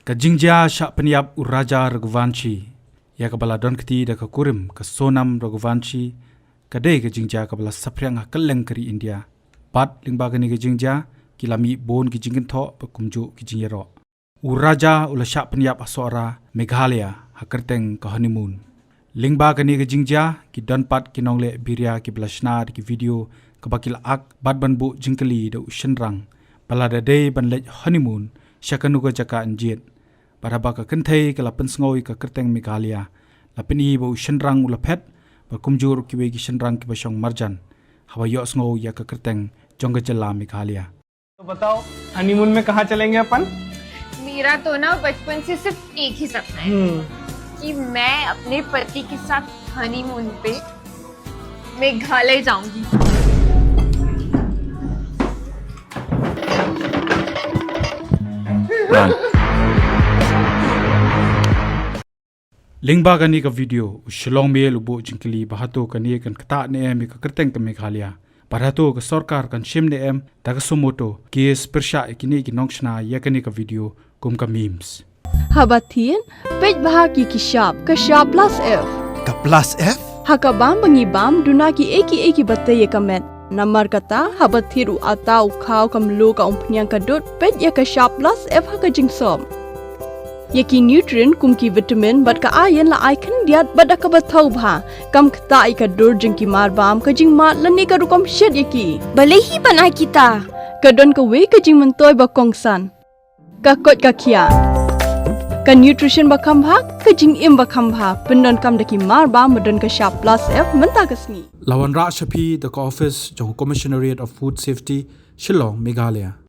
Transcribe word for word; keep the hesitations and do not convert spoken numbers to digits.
Ka jingjia shah pynïap u Raja Raghuvanshi, ïa kaba la don kti da ka kurim ka Sonam Raghuvanshi, ka dei ka jingjia kaba la saphriang ha kylleng ka ri India. Bad lyngba kane ka jingjia, ki la mih bun ki jingkynthoh bad kumjuh ki jingïaroh. U Raja u la shah pynïap ha Sohra, Meghalaya, ha kyrteng ka honeymoon. Lyngba kane ka jingjia, ki don pat ki nongleh biria kiba la shna da ki video kaba ki la ak bad ban buh jingkylli da u shynrang ba lada dei ban leit honeymoon sha kano ka jaka yn jied. Bad haba ka kynthei ka la pynsngew ïa ka kyrteng Meghalaya, la pyni ba u shynrang u la phet bad kumjuh ruh kiwei ki shynrang kiba shong marjan haba ïohsngew ïa ka kyrteng jong ka jylla Meghalaya. तो बताओ, हनीमून में कहाँ चलेंगे अपन? मेरा तो ना बचपन से सिर्फ एक ही सपना है हम्म। कि मैं अपने पति के साथ हनीमून पे मेघालय जाऊंगी। Lyngba kane ka video, u Shillong Mail u buh jingkylli ba hato kane kan ktah ne em ïa ka kyrteng ka Meghalaya. Bad hato ka sorkar kan shim ne em da ka suo motu, ki pyrshah ïa kine ki nongshna ïa kane ka video kum ka memes. Haba thied, peit bha ïa ki shap, ka shap plus F. Ka plus F? Ha ka bam ba ngi bam, duna kiei kiei kiba tei ïa ka met. Namar kata, haba thied u atta, u khaw, ka mluh, ka umphniang, ka dud, peit ïa ka shap plus F ha ka jingsop. Ïa ki nutrient kum ki vitamin bad ka iron la ai khyndiat bad da kaba thaw bha. Kam ktah ïa ka dur jong ki marbam, ka jingmad lane ka rukom shet ïa ki. Balei hi ban ai kita? Ka don kawei ka jingmyntoi ba kongsan. Ka koit ka khiah. Ka nutrition ba kham bha, ka jingim ba kham bha. Pyndonkam da ki marbam ba don ka shap plus F mynta ka sngi. La wanrah sha phi da ka office jong Commissionerate of Food Safety, Shillong, Meghalaya.